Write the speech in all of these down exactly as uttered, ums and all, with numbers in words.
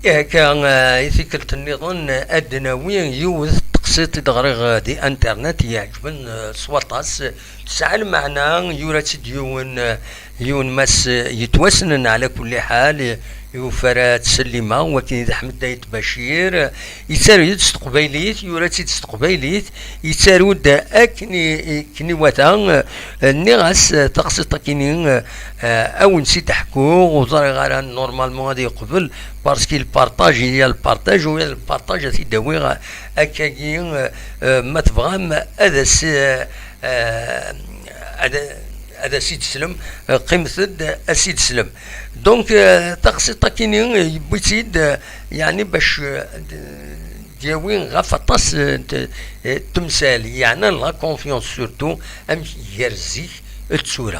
Akka, eh, i tikkelt nniḍen, eh, ad d-nawi yiwet n teqsiṭ i d-ɣriɣ, eh, di internet, yeɛǧben, eh, s waṭas. Tesɛa lmeɛna, yura-tt-id yiwen, eh, yiwen mass, eh, yettwassnen ɛla kulli ḥal, eh, i ufara ttsellimeɣ, wakken i d Ḥmed Ayt Bacir, eh, yettaru-yi-d s teqbaylit, yura-tt-id s teqbaylit, yettaru-d akken i, akken iwata, eh, nniɣ-as, eh, taqsiṭ-akini, eh, eh, a wen-tt-id-ḥkuɣ, ur ẓriɣ ara normalement ad yeqbel, parce que le partage, il y a le partage, u le partage ad t-id-awiɣ, eh, akkagi, eh, eh, ma tebɣam ad as, eh, eh, ad, ad as-id-teslem, eh, qqimet-d, ad as-id-teslem. Donc, eh, taqsiṭ-akini, eh, yewwi-tt-id, eh, yeɛni bac, eh, d-, d-yawi ɣef aṭas, eh, n t-, eh, temsal, yeɛnan la confiance surtout, amek gar zik d tura.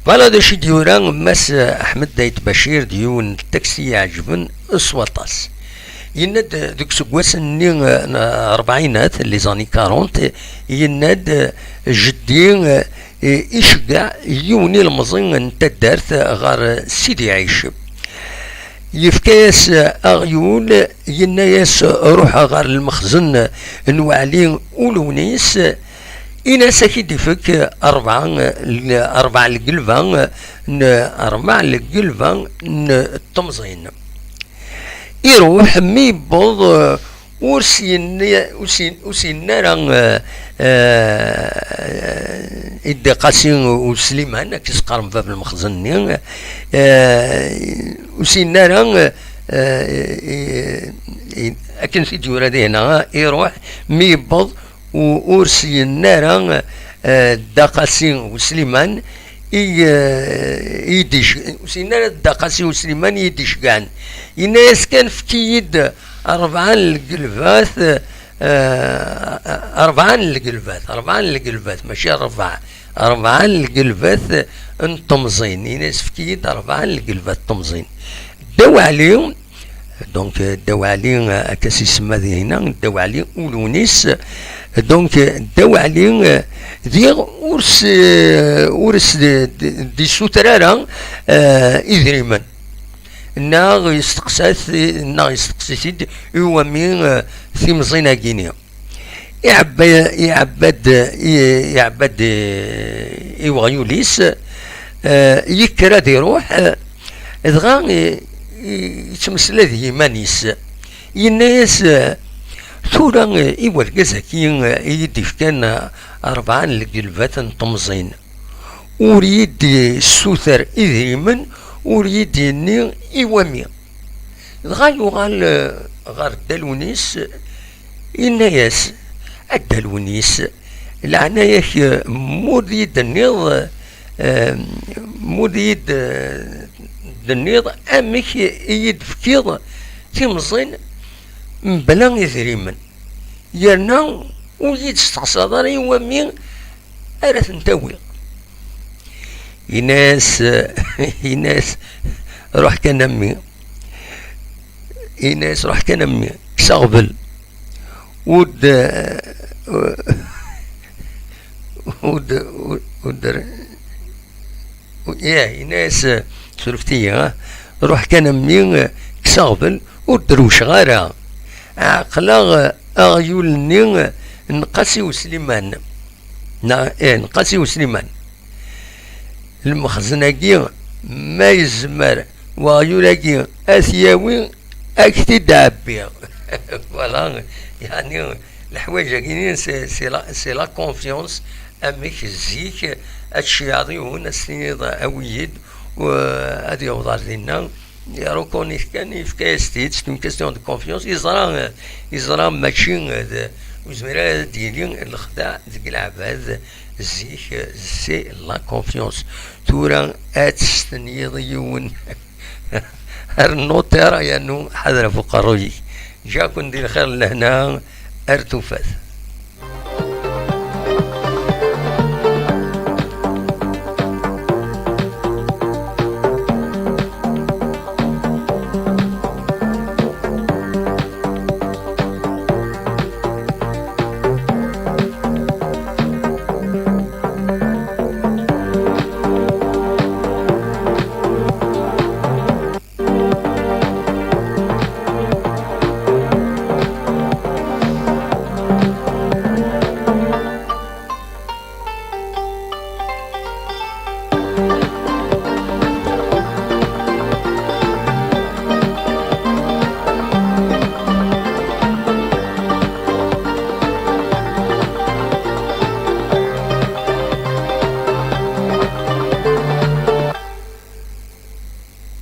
Voilà d acu i d-yura Mass Ḥmed Ayt Bacir, d yiwen n texte i yi-iɛeǧben s waṭas. Yenna-d deg useggas-nni, eh, n ṛebɛinat, les années quarante, yenna-d, eh, jeddi, eh, iceggeɛ yiwen ilemẓi n taddart ɣer Sidi Ɛic. Yefka-yas aɣyul, yenna-yas: "Ruḥ ɣer lmexzen n Weɛli Ulewnis, in-as ad k-id-ifek rebɛa, rebɛa n lgelba n, rebɛa n lgelba n temẓin." Iruḥ, mi yewweḍ, ur s-yenni, ur s-, ur s-yenni ara, eh, eh, i Dda Qasi U Sliman, akken s-qqaren bab lmexzen-nni, eh, ur s-yenni ara, eh, i, i, akken s-id-yura dihna, iruḥ, mi yewweḍ, u-, ur s-yenni ara, eh, Dda Qasi U Sliman, i, eh, i d-ic-, ur s-yenni ara Dda Qasi U Sliman i yi-d-iceggɛen. Yenna-yas kan: "Efk-iyi-d rebɛa n lgelbat, eh, rebɛa n lgelbat, rebɛa n lgelbat, mačči rebɛa, rebɛa n lgelbat n temẓin." Yenna-yas: "Efk-iyi-d rebɛa n lgelbat n temẓin." Dda Weɛli, donc, eh, Dda Weɛli, eh, akka s-isemma dihna, Dda Weɛli Ulewnis, donc, eh, Dda Weɛli, eh, diɣ ur s-, eh, ur s-, d-, d-, d-issuter ara, eh, idrimen. Neɣ yesteqsa-t, neɣ yesteqsi-t-id i wami, eh, timẓin-agi-ni. Iɛebba-, iɛebba-d, i-, iɛebba-d, eh, i weɣyul-is, eh, yekker ad iruḥ, eh, dɣa, eh, i-, yettmeslay d yiman-is. Yenna-yas, eh, "Tura, eh, i wergaz-agi, eh, i yi-d-ifkan, eh, rebɛa n lgelbat n temẓin, ur yi-d-issuter idrimen, ur yi-d-yenni i wami." Dɣa yuɣal, eh, ɣer Dda Lewnis, yenna-yas: "A Dda Lewnis, leɛnaya-k, eh, mmur-iyi-d-tenniḍ, eh, mmur-iyi-d-tenniḍ amek i yi-d-tefkiḍ timẓin mebla idrimen, yerna ur yi-d-testeqsaḍ ara i wami ara tent-awiɣ." Yenna-yas, yenna-yas: "Ruḥ kan a mmi." Yenna-yas: "Ruḥ kan a mmi, kkes aɣbel." Ur d-, ur d-, ur d-, ur, yah, yenna-yas: "Surfet-iyi, ha? Ruḥ kan a mmi, kkes aɣbel, ur d-rewceɣ ara. Ɛeqleɣ aɣyul-nni n Qasi U Sliman." Neɣ, eh, n Qasi U Sliman. "Lmexzen-agi, ma yezmer weɣyul-agi ad t-yawi, ad k-t-id-ɛebbiɣ." Voilà, yeɛni leḥwayeǧ-agi, c'est, c'est la, c'est la confiance. Amek zik ad tceyɛeḍ yiwen, ad s-tiniḍ: "Awi-yi-d", u-, ad yaweḍ ar dinna. Irukunit kan, yefka-yas-t-id, c'est une question de confiance. Yeẓra, yeẓra mačči d, ur yezmir ara ad d-yili lexdeɛ deg leɛbad zik, c'est la confiance. Tura ad testenyiḍ yiwen ar notaire, yernu ḥader ɣef uqerruy-ik. Ǧǧiɣ-ken di lxir n lehna, ar tufat.